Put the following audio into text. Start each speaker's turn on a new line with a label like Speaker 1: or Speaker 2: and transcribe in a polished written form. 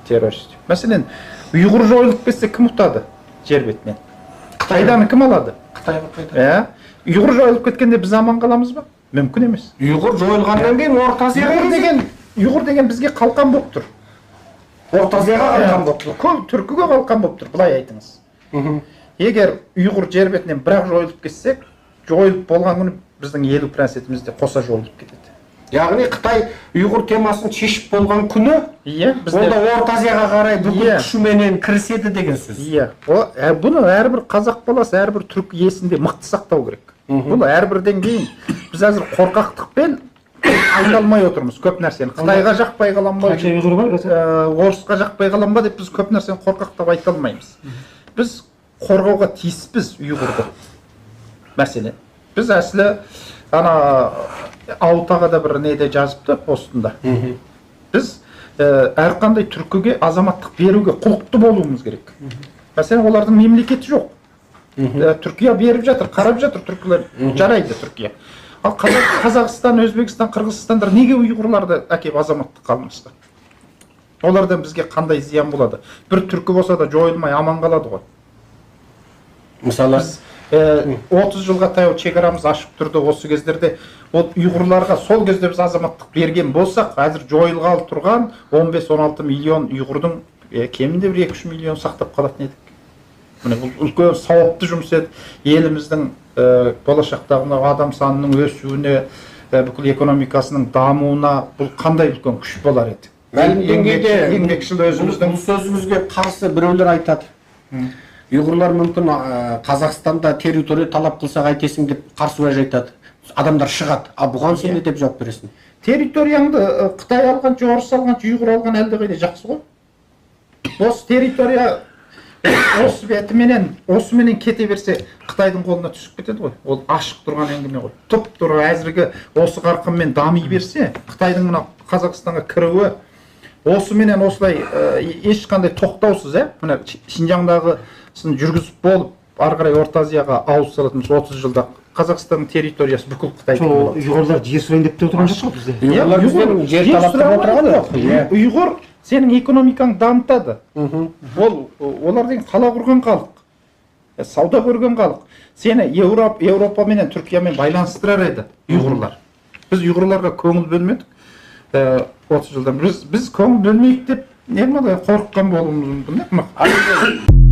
Speaker 1: Террорист. Мәселен, ұйғыр жойылып кетсе, кім ұтады жер бетінен? Қытайдан кім алады?
Speaker 2: Қытайға пайда.
Speaker 1: Иә, ұйғыр жойылып кеткенде біз аман қаламыз ба? Мүмкін емес.
Speaker 2: Ұйғыр жойылғаннан кейін Орта Азияға
Speaker 1: Ұйғыр деген, ұйғыр деген бізге қалқан болып тұр.
Speaker 2: Орта Азияға қалқан болып тұр.
Speaker 1: Көп түркіге қалқан болып тұр, былай айтыңыз. Егер ұйғыр жер бетінен бірақ жойылып кетсек, жойылып болған күні біздің 50%-іміз де қоса жойылып кетеді.
Speaker 2: Яғни Қытай ұйғыр темасын шешіп болған күні
Speaker 1: Иә,
Speaker 2: ол
Speaker 1: бізде
Speaker 2: да Орта Азияға қарай бүкіл күшіменен кіріседі деген сөз.
Speaker 1: Иә, бұны әрбір қазақ баласы, әрбір түрік есінде мықты сақтау керек. Бұл әрбірден кейін біз әзір қорқақтықпен айта алмай отырмыз көп нәрсені. Қытайға жақпай қалам ба,
Speaker 3: Қанша ұйғыр бар қазір?
Speaker 1: Орысқа жақпай қалам ба деп біз көп нәрсені қорқақтап айта алмаймыз. Біз қорғауға тиіспіз ұйғырды. Мәселен, біз әсілі ана Аутаға да бір неде жазыпты постында. Біз әрқандай түркіге азаматтық беруге құлықты болуымыз керек. Мәселен, олардың мемлекеті жоқ. Түркия беріп жатыр, қарап жатыр түркілер, жарайды Түркия. Ал Қазақстан, Өзбекстан, Қырғызстандар неге ұйғырларды әкеп азаматтыққа алмасқа? Олардан бізге қандай зиян болады? Бір түркі болса да жойылмай аман қалады ғой.
Speaker 2: Мысалы,
Speaker 1: біз 30 жылға таяу шекарамыз ашық тұрды осы кездерде. Ол ұйғырларға сол кезде біз азаматтық берген болсақ, қазір жойылғалы тұрған 15-16 миллион ұйғырдың кемінде бір 2-3 миллион сақтап қалатын едік. Міне, бұл үлкен сауапты жұмыс еді. Еліміздің болашақтағы мынау адам санының өсуіне, бүкіл экономикасының дамуына бұл қандай үлкен күш болар еді.
Speaker 2: Мәлім деңгейде
Speaker 1: еңбекшіл өзіміздің
Speaker 2: бұл сөзіңізге қарсы біреулер айтады. Ұйғырлар мүмкін Қазақстанда территория талап қылса қайтесің деп қарсы уәж айтады. Адамдар шығады. А бұған сен не деп жауап бересің?
Speaker 1: Территорияңды Қытай алғанша, орыс алғанша, ұйғыр алған әлдеқайда жақсы ғой. Осы территория осы бетіменен, осыменен кете берсе, Қытайдың қолына түсіп кетеді ғой. Ол ашық тұрған әңгіме ғой. Тұп-тура әзіргі осы қарқынмен дами берсе, Қытайдың мына Қазақстанға кіруі осыменен осылай ешқандай тоқтаусыз, мына Шинжаңдағысын жүргізіп болып, ары қарай Орта Азияға ауыз салатын 30 жылда Қазақстанның территориясы бүкіл Қытайдың
Speaker 3: Сол
Speaker 1: болады.
Speaker 3: Ұйғырлар жер сұрайын деп те отырған жоқ қой бізде.
Speaker 2: Ұйғырлар бізден жер талап
Speaker 1: сұрап
Speaker 2: отырған
Speaker 1: жоқ.
Speaker 2: жоқ. Иә.
Speaker 1: Ұйғыр сенің экономикаңды дамытады. Ол, олар деген қала құрған халық, сауда көрген халық. Сені Еуропа менен Түркиямен байланыстырар еді ұйғырлар. Біз ұйғырларға көңіл бөлмедік. 30 жылдан біз көңіл бөлмейік деп не қорыққан болуымыз мүмкін, не?